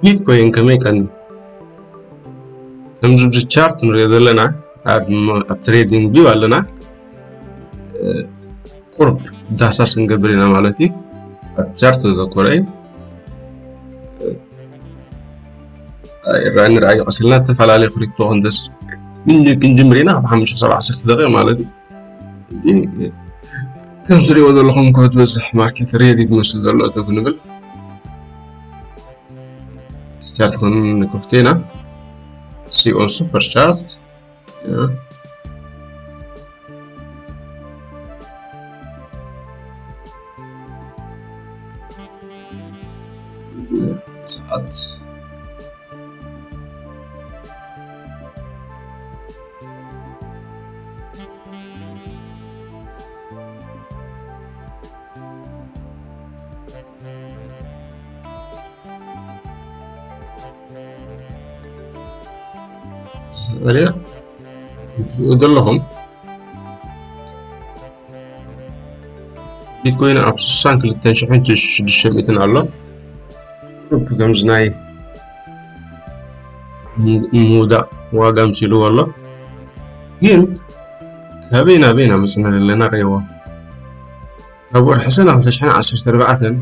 ቢትኮይን ከመይ ቀን ከምዚ ቻርት ንሪኦ ዘለና ኣብ ትሬዲንግ ቪው ኣለና። ቁርብ ዳሳስ ክንገብር ኢና ማለት እዩ። ኣብ ቻርት ዘተኮረ እዩ። ይረኣኒ ርኣዩ ቀሲልና ዝተፈላለዩ ክሪፕቶ ክንደስ ክንጅምር ኢና። ኣብ ሓሙሽተ ክሳብ ዓሰርተ ደቂቕ ማለት እዩ። ከም ዝሪኦ ዘለኹም እኮ ዝበዝሕ ማርኬት ሬዲ ትመስል ዘሎ እቶ ክንብል ቻርት ክንከፍቶ ኢና። ሲኦን ሱፐር ቻርት ሰዓት ሪኣ ዘለኹም ቢትኮይን ኣብ ስሳን ክልተን ሽሕን ሽዱሽተ ሚእትን ኣሎ። ከምዚ ናይ ምውዳእ ዋጋ ምሲልዎ ኣሎ። ግን ካበይ ናበይ ኢና መፅና ዘለና ርእይዎ። ካብ ወርሒ ሰነ ክልተ ሽሕን ዓሰርተ ኣርባዕተን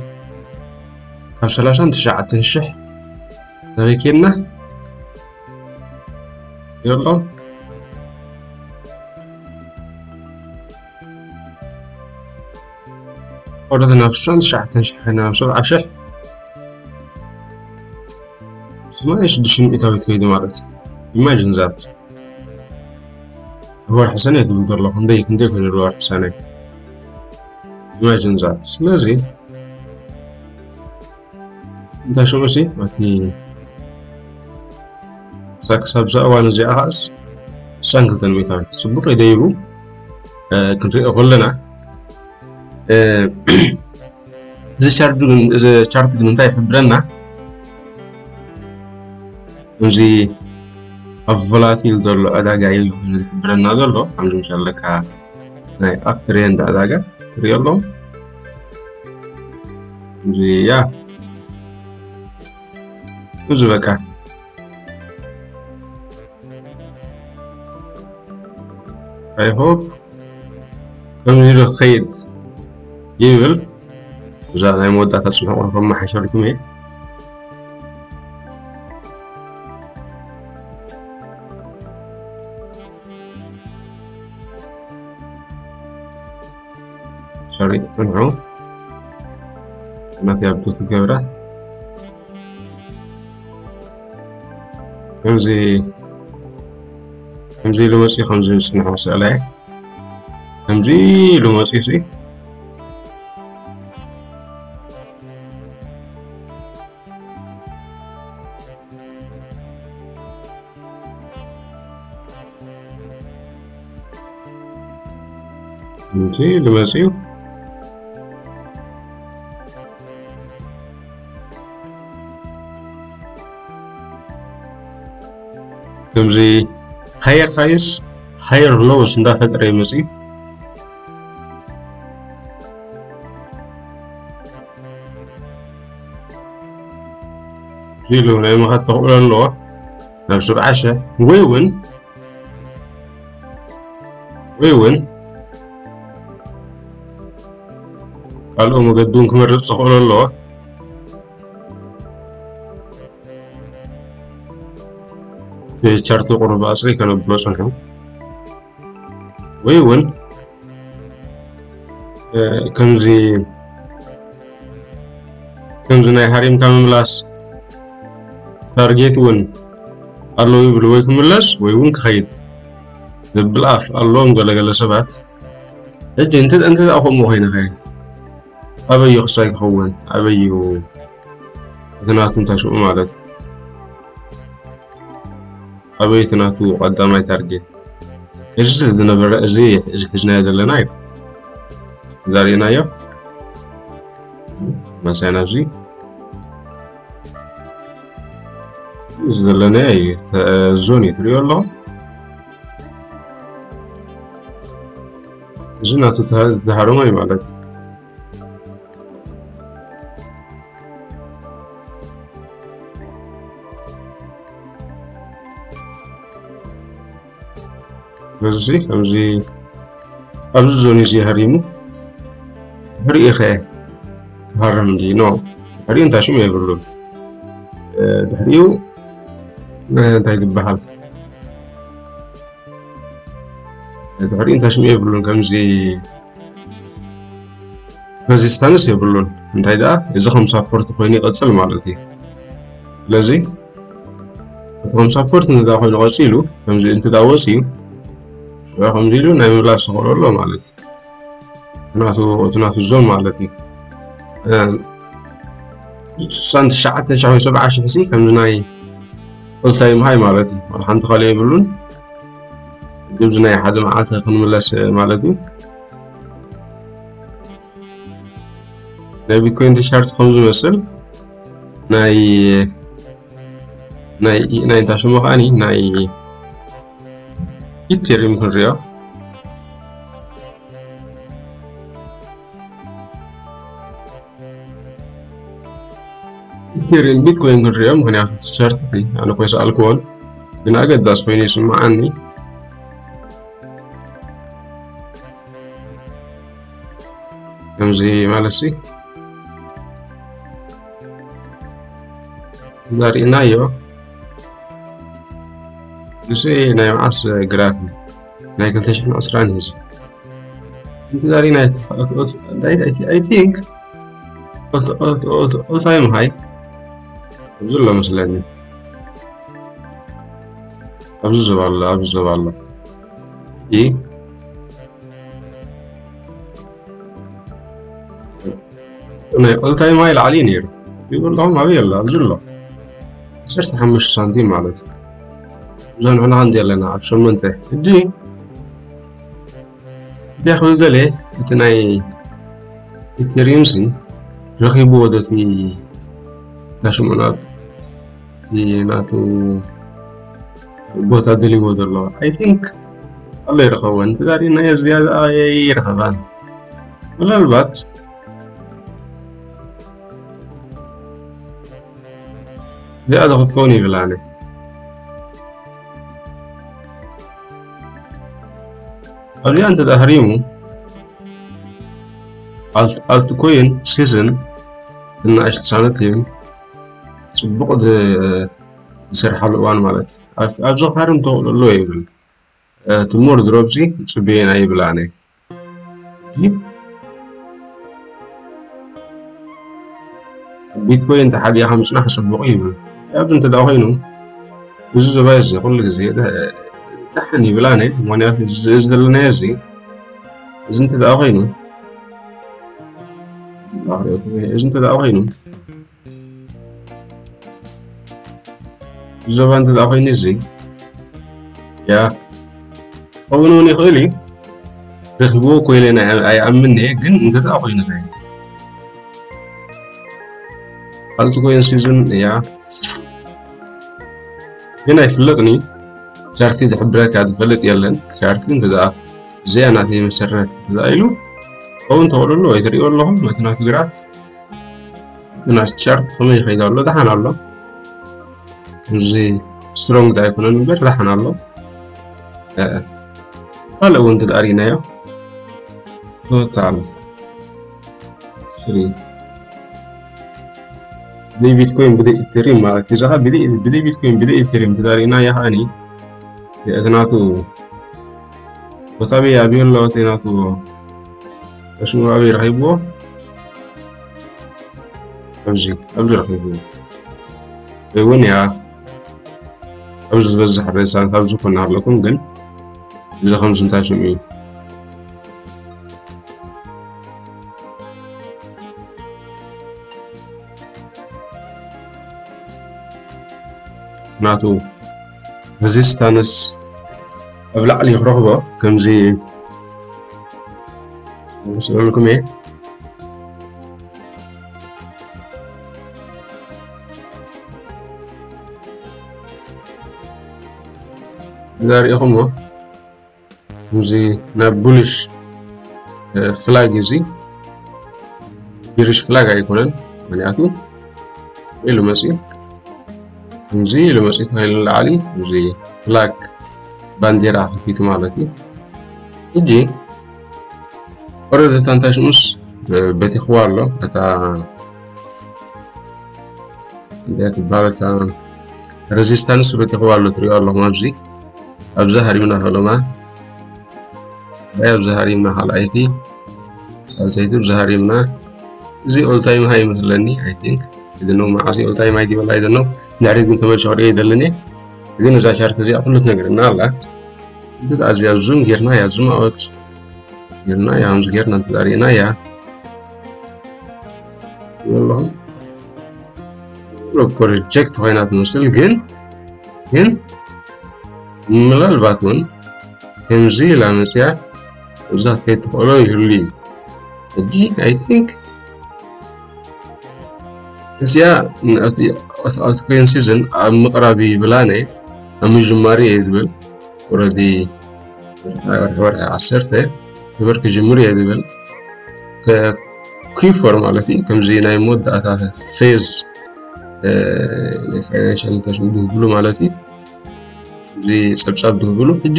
ካብ ሰላሳን ትሽዓተን ሽሕ ናበይ ኬድና? የሎ ወረደ ናብ ስሳን ትሽዓተን ሽሕ ናብ ሰብዓ ሽሕ ሰማንያ ሽዱሽተ ሚእታዊት ከይዱ ማለት እዩ። ኢማጂን ዛት ወርሒ ሰነ ትብል ዘሎ ክንደይ ክንደይ ኮይኑ ኣሎ ወርሒ ሰነ። ኢማጂን ዛት ስለዚ እንታይ ሽሙ ሲ እቲ ሳክሳብ እዋን እዚኣ ኸዓስ ሳን ክልተ ሚእታዊት ጽቡቕ እዩ ደይቡ ክንሪኦ ከለና እዚ ቻርት ግን እዚ ቻርት ግን እንታይ ይሕብረና? እዚ ኣብ ቮላቲል ዘሎ ዕዳጋ እዩ ዝሕብረና ዘሎ። ከምዚ ምሳለካ ናይ ኣፕትሬንድ ዕዳጋ ትሪኦ ኣለኹም። እዚ ያ እዚ በቃ I hope ከምዚ ኢሉ ክኸይድ ይብል። እዛ ናይ መወዳእታ ጽንሑ ቁሩብ ከመሓሸልኩም እየ። ሶሪ፣ እንሑ ናተይ ኣብ ትገብራ ከምዚ ከምዚ ኢሉ መፅኡ ከምዚ ዝፅንሖ ስእላይ ከምዚ ኢሉ መፅኡ ሲ እንጂ ልመፅኡ ከምዚ ሃየር ሃይስ ሃየር ሎውስ እንዳፈጠረ ይመፅእ ኢሉ ናይ ምኻድ ተኽእሎ ኣለዎ ናብ ሰብዓ ሽሕ ወይ እውን ወይ እውን ካልኦ መገዲ እውን ክመርፅ ተኽእሎ ኣለዎ። እቲ ቻርቱ ቁሩብ ኣፅሪ ከነብሎ ፀንሑ ወይ እውን ከምዚ ከምዚ ናይ ሃሪምካ ምምላስ ታርጌት እውን ኣለዉ ይብሉ ወይ ክምለስ ወይ እውን ክኸይድ ዘብል ኣፍ ኣለዎም ገለገለ ሰባት። ሕጂ እንተ እንተ ከምኡ ኮይነ ከ ኣበዩ ክሳይ ክኸውን ኣበዩ እቲ ናቱ እንታይ ሽኡ ማለት ኣበዩ እቲ ናቱ ቀዳማይ ታርጌት እዚ ዝነበረ እዚ እዚ ሒዝናዮ ዘለና እዩ ዛሪእናዮ መሳይና እዚ እዚ ዘለናዮ እዩ ዞን እዩ ትሪኦ ኣለኹም እዚ ናቱ ዝሃረሞ እዩ ማለት እዩ። ስለዚ ከምዚ ኣብዚ ዞን እዚ ሃሪሙ ድሕሪኡ ከ ሃረም እንዲ ኖ ድሕሪኡ እንታይ ሽሙ የብሉን። ድሕሪኡ እንታይ ዝበሃል ድሕሪኡ እንታይ ሽሙ የብሉን። ከምዚ ሬዚስታንስ የብሉን። እንታይ ደኣ እዚ ከም ሳፖርት ኮይኑ ይቐጽል ማለት እዩ። ስለዚ እቲ ከም ሳፖርት እንተ ኮይኑ ቀጺሉ ከምዚ እንተ ወፂኡ ሽዑ ከምዚ ኢሉ ናይ ምምላስ ተኽእሎ ኣሎ ማለት እዩ። ናቱ እቲ ናቱ ዞን ማለት እዩ። ስሳን ትሽዓተ ሺሕ ወይ ሰብዓ ሺሕ ሲ ከምዚ ናይ ኦልታይም ሃይ ማለት እዩ። ሓንቲ ካልእ የብሉን። ግብዚ ናይ ሓደ መዓልቲ ክንምለስ ማለት እዩ። ናይ ቢትኮይን ቻርት ከም ዝመስል ናይ ናይ ናይ እንታይ ሽሙ ከዓኒ ናይ ኢቴሪየም ክንሪኦ። ኢቴሪየም ቢትኮይን ክንሪኦ፣ ምክንያቱ ቻርት ኣነ ኮይ ሰኣልክዎን ግን ኣገዳስ ኮይኑ ይስምዓኒ። ከምዚ ማለት ሲ ዘሪእናዮ እዚ ናይ መዓስ ግራፍ እዩ? ናይ ክልተ ሽሕን ዕስራን እዩ እዚ። እንተ ዘሪእና ኣይ ቲንክ ኦልታይም ሃይ ኣብዚ ኣሎ መስለኒ። ኣብዚ ዘባ ኣሎ፣ ኣብዚ ዘባ ኣሎ። እ ናይ ኦልታይም ሃይ ላዕሊ ነይሩ ይብለኹም። ኣበይ ኣሎ? ኣብዚ ኣሎ። ዓሰርተ ሓሙሽተ ሳንቲም ማለት እዩ። እዛ ንሕና ክንዲ ኣለና ኣብ ሸሞንተ ሕጂ እንታይ ክብል ደልየ፣ እቲ ናይ ኢቴሪየም ሲ ረኺብዎ ዶ እቲ ናሽሙ ናቱ እቲ ናቱ ቦታ ደልይዎ ዘሎ? ኣይ ቲንክ ኣሎ ይረኸቦ። እንተ ዛሪእናዮ ዝያዳ ኣይረኸባን። ምናልባት እዚኣ ዶ ክትከውን ይብል ኣነ። ኣብዚኣ እንተ ደኣ ሃሪሙ ኣልት-፣ ኣልትኮይን ሲዝን ትናእሽቲ ሳንቲም ጽቡቕ ዝ-፣ ዝሰርሓሉ እዋን ማለት እዩ። ኣብ-፣ ኣብዚ ክሃርም ተኽእሎ ኣለዎ ይብል። እቲ ሞር ድሮፕ ሲ ጽበየና ይብል ኣነ። ቢትኮይን ተሓቢእካ ምጽናሕ ጽቡቕ ይብል። ኣብዚ እንተ ደኣ ኮይኑ፣ እዚ ዞባ እዚ ኩሉ ግዜ ደ-፣ ደሓን ይብል ኣነ፣ ምኽንያቱ እዚ፣ እዚ ዘለናዮ እዚ፣ እዚ እንተ ደኣ ኮይኑ፣ እዚ እንተ ደኣ ኮይኑ፣ ዞባ እንተ ደኣ ኮይኑ እዚ፣ ያ፣ ክኸውን እውን ይኽእል እዩ። ረኺብዎ እኮ ኢለ ናይ-፣ ኣይኣምን እየ፣ ግን እንተ ደኣ ኮይኑ ኸ? ኣልትኮይን ሲዝን እያ። ግን ኣይፍለጥን እዩ። ቻርቲ ዝሕብረካ ዝፈልጥ የለን። ቻርቲ እንተ ደኣ እዚኣ ናተይ መሰረት እንተ ደኣ ኢሉ፣ ክኸውን ተኽእሎ ኣለዎ። ኣይትርእይዎ ኣለኹም? እቲ ናቱ ግራፍ፣ እቲ ናቱ ቻርት ከመይ ይኸይድ ኣሎ? ደሓን ኣሎ። እዚ ስትሮንግ ዶ ኣይኮነን እምበር ደሓን ኣሎ። እ፣ ካልእ እውን ተዳሪናዮ። ቶታል ስሪ። ብዘይ ቢትኮይን፣ ብዘይ ኢቴሪየም ማለት እዩ። እዛ ኸዓ ብዘይ፣ ብዘይ ቢትኮይን፣ ብዘይ ኢቴሪየም ተዳሪና እያ ኸዓኒ። እቲ ናቱ ቦታ ኣበይ ኣብዩ ኣሎ? እቲ ናቱ ተሽሙ ኣበይ ረኺብዎ? ኣብዚ፣ ኣብዚ ረኺብዎ። ወይ እውን እያ ኣብዚ ዝበዝሕ ሬሳን ኣብዚ ኮና ኣለኩም፣ ግን እዚ ከምዚ እንታይ ሽሙ እዩ? ናቱ ሬዚስታንስ ኣብ ላዕሊ ክረኽቦ ከምዚ ምስለልኩም እየ። እዛ ሪኢኹሞ፣ እዚ ናብ ቡሊሽ፣ እ፣ ፍላግ እዚ፣ ቢሪሽ ፍላግ ኣይኮነን፣ ምክንያቱ ኢሉ መፅዩ፣ እዚ ኢሉ መፅዩ ተባሂሉ ንላዕሊ፣ እዚ ፍላግ ባንዴራ ከፊቱ ማለት እዩ። ሕጂ ኦረዲ ታንታሽሙስ በቲኽዋ ኣሎ። እታ እንታይ ትበሃል፣ እታ ሬዚስታንስ በቲኽዋ ኣሎ፣ ትሪኦ ኣለኹም ኣብዚ። ኣብዚ ሃሪምና ፈለማ፣ ኣይ ኣብዚ ሃሪምና ካልኣይቲ፣ ሳልሰይቲ ኣብዚ ሃሪምና። እዚ ኦል ታይም ሃይ ይመስለኒ፣ I think። I don't know፣ መዓስ ኦል ታይም ሃይ ዲበላ፣ I don't know። ድሕሪት ግን ተመልሼ ክሪኦ ይደልን እየ። ግን እዛ ቻርት እዚኣ ኩሉ ትነግረና ኣላ። እንተ ኣዝያ ዙም ጌርና እያ፣ ዙም ኣወት ጌርና እያ፣ ከምዚ ጌርና እንተ ሪእና እያ። ኣለኹም እኮ ሪጀክት ኮይና ትመስል፣ ግን፣ ግን ምናልባት እውን ከምዚ ኢላ መፅያ እዛ ከይትኽእሎ ይህሉ እዩ። ሕጂ፣ I think፣ እዚኣ ን-፣ እቲ፣ እቲ፣ እቲ ኮይን ሲዝን ኣብ ምቕራብ እዩ ይብላነ፣ ኣብ ምጅማር እየ ዝብል። ኦረዲ ወርሒ፣ ወርሒ ዓሰርተ ክበር ክጅምር እየ ዝብል። ከ-፣ ኪፎር ማለት እዩ፣ ከምዚ ናይ መወዳእታ ፌዝ፣ እ፣ ናይ ፋይናንሻል ኢንተርስ ዝህብሉ ማለት እዩ። እዚ ጸብጻብ ዝህብሉ። ሕጂ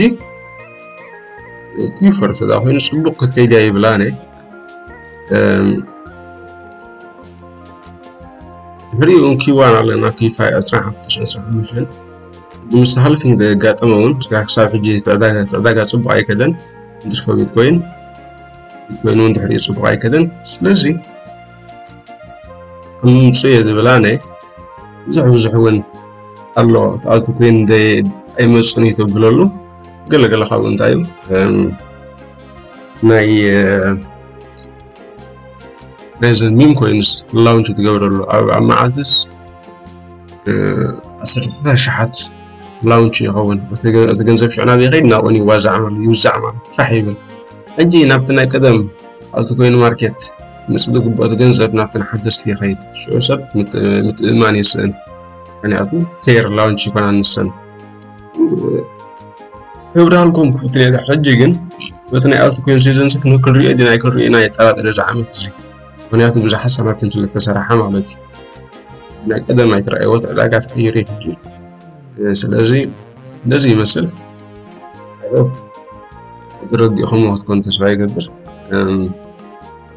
ኪፎር ተዳ ኮይኑ ጽቡቕ ክትከይድ እያ ይብላነ። እም፣ ድሕሪኡ እውን ኪዋን ኣለና፣ ኪፋይ ዕስራን ሓሙሽተን፣ ዕስራን ሓሙሽተን። ምስ ሃልፊንግ ዘጋጠመ እውን ክሳብ ሕጂ እቲ ዕዳጋ፣ እቲ ዕዳጋ ጽቡቕ ኣይከደን። እንትርፎ ቢትኮይን፣ ቢትኮይን እውን ድሕሪኡ ጽቡቕ ኣይከደን። ስለዚ ኣብ ምምጽኡ እየ ዝብል ኣነ። ብዙሕ ብዙሕ እውን ኣሎ። እቲ ኣልት ኮይን እንደ-፣ ኣይመጽን እዩ ተብለሉ። ገለ ገለ ካብኡ እንታይ እዩ? እም፣ ናይ፣ እ፣ ናይዘን ሚም ኮይንስ ላውንች ትገብረሉ ኣብ፣ ኣብ መዓልትስ፣ እ፣ ዓሰርተ ኣሽሓት ላውንች ይኸውን። እቲ ገ-፣ እቲ ገንዘብ ሽዑ ናበይ ይኸይድ? ናብኡ ይዋዛዕ ማለት፣ ይውዛዕ ማለት፣ ፋሕ ይብል። ሕጂ ናብቲ ናይ ቀደም ኣብቲ ኮይን ማርኬት ምጽእ ዝግብኦ እቲ ገንዘብ ናብተን ሓደስቲ ይኸይድ። ሽዑ ሰብ ምት-፣ ምትእምማን ይስእን። ምክንያቱ ፌር ላውንች ይኮና ንሰን። ክብርሃልኩም ክፍትን እየ ድሕሪ ሕጂ፣ ግን በቲ ናይ ኣልት ኮይን ሲዝን ሲ ክንሪኦ ዲና ኣይክንሪኦ ኢና የጠራጥር እዚ ዓመት እዚ። ምክንያቱ ብዙሓት ሰናትን ስለ ተሰራሓ ማለት እዩ። ናይ ቀደም ኣይትረኣይዎ፣ እቲ ዕዳጋ ተቐይሩ እዩ ሕጂ። ስለዚ እንደዚ ይመስል። ተረዲእኹምዎ ክትኮኑ ተስፋ ይገብር። እም፣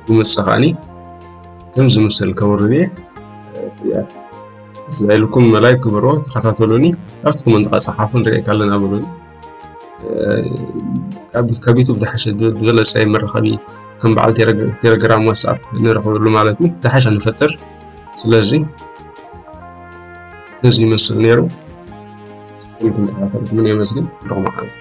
ዝመጽእ ከዓኒ ከም ዝምስል ከውርድ እየ። ደስ ኢልኩም ላይክ ግበርዎ፣ ተኸታተሉኒ። ኣብቲ ኮመንት ከዓ ጸሓፉ፣ ንሪኤካ ኣለና በሉኒ። ካብ፣ ካብ ዩቱብ ዝሓሸ ብ-፣ ዝበለጸ መራኸቢ ከም በዓል ቴሌግ-፣ ቴሌግራም፣ ዋትስኣፕ ንረኽበሉ ማለት እዩ። ዝሓሸ ንፈጥር። ስለዚ ነዚ ይመስል ነይሩ። ኩልኩም ተኸታተልኩምን የመስግን። ርሑቕ መዓልቲ።